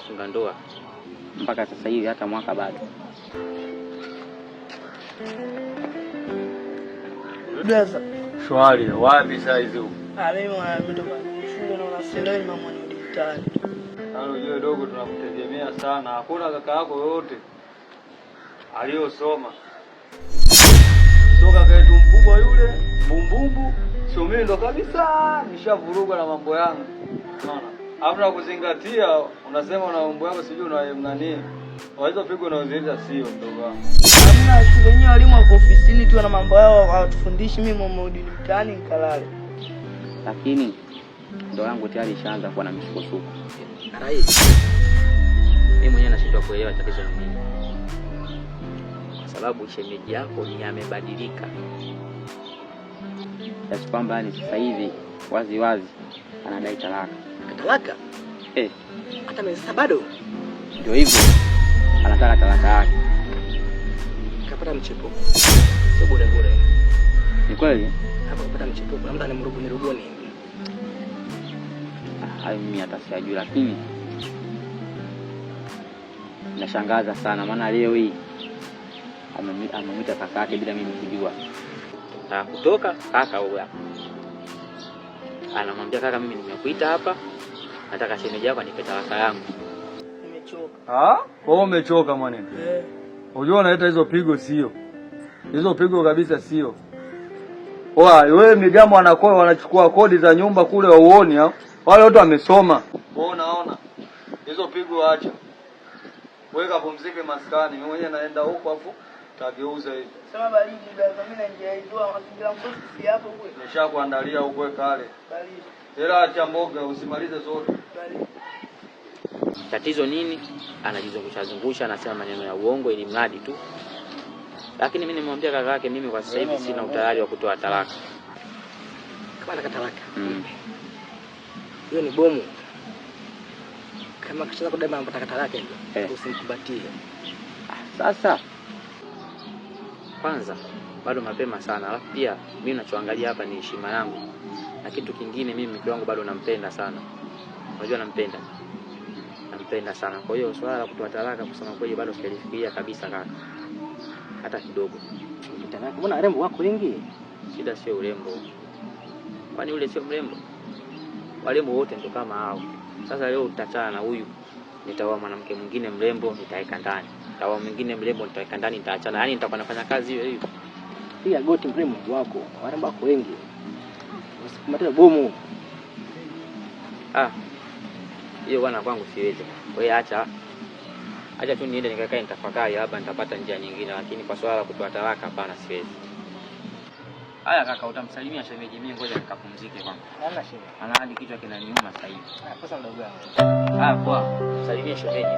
tumefunga ndoa mpaka sasa hivi hata mwaka bado. Blaza. Shwari, wapi saizi huko? Ah, mimi nimetoka shule na unaselewa mama ni mtaani. Halo, ujue dogo, tunakutegemea sana. Hakuna kaka yako yoyote aliyosoma, sio kaka yetu mkubwa yule mbumbumbu, sio mimi ndo kabisa nishavurugwa na mambo yangu, unaona. Alafu na kuzingatia, unasema una mambo yako sijui una nani, waweza pigwa na uziita, sio mdogo wangu. Hamna shule yenyewe, walimu wako ofisini tu na mambo yao hawatufundishi. Mimi mama ni mtaani nikalale. Lakini ndoa yangu tayari ishaanza kuwa na misukosuko. Mimi mwenyewe nashindwa kuelewa tatizo ni nini, kwa sababu shemeji yako ni amebadilika kiasi kwamba yani sasa hivi wazi wazi anadai talaka. Talaka? Eh, Hata miezi sita bado ndio hivyo, anataka talaka yake. Kapata mchepuko. Sio bure bure. Ni kweli? Hapa kapata mchepuko, labda ni mrubuni rubuni hivi. Ah, hayo mimi hata siyajui, lakini nashangaza sana, maana leo hii amemwita kaka yake bila mimi kujua. Na kutoka kaka huyo hapa anamwambia kaka, mimi nimekuita hapa, nataka shemeji yako anipe talaka yangu. Nimechoka. Ah, wewe umechoka mwanene. Eh. Unajua unaleta hizo pigo sio. Hizo pigo kabisa sio. Oa, wewe Migamo wanakoa wanachukua kodi za nyumba kule wauoni hao. Wale watu wamesoma. Wewe unaona? Hizo pigo acha. Wewe kapumzike maskani. Mimi mwenyewe naenda huko afu tageuza hivi. Sema baridi blaza, mimi naingia hizo mazingira msosi si hapo kule. Nishakuandalia huko kale. Baridi. Ila acha mboga usimalize zote. Baridi. Tatizo nini? Anajizungusha zungusha, anasema maneno ya uongo ili mradi tu. Lakini mimi nimemwambia kaka yake, mimi kwa sasa hivi sina utayari wa kutoa talaka. Kama anataka talaka. Hiyo ni bomu. Kama kishaanza kudai mambo taka talaka hiyo, usimkumbatie. Ah, sasa kwanza bado mapema sana, alafu pia mimi ninachoangalia hapa ni heshima yangu, na kitu kingine, mimi mke wangu bado nampenda sana. Unajua nampenda, nampenda sana. Kwa hiyo swala la kutoa talaka, kusema kweli, bado sijalifikiria kabisa kaka, hata kidogo. Talaka, mbona warembo wako wengi? Shida sio urembo, kwani ule sio mrembo? Warembo wote ndio kama hao. Sasa leo utachana na huyu, nitaoa mwanamke mwingine mrembo, nitaweka ndani. Nitaoa mwingine mrembo, nitaweka ndani, nitaachana. Yaani nitakuwa nafanya kazi hiyo hiyo. Piga goti mrembo wako, warembo wako wengi. Usikumbatie bomu. Ah, hiyo bwana kwangu siwezi. Kwa hiyo acha tu niende nikakae nitafakari, labda nitapata njia nyingine, lakini kwa swala la kutoa talaka hapana, siwezi. Haya kaka, utamsalimia shemeji, mimi ngoja nikapumzike kwanza. Hamna shida. Ana hadi kichwa kinaniuma sasa hivi. Ah, poa mdogo wangu. Haya poa, msalimie shemeji.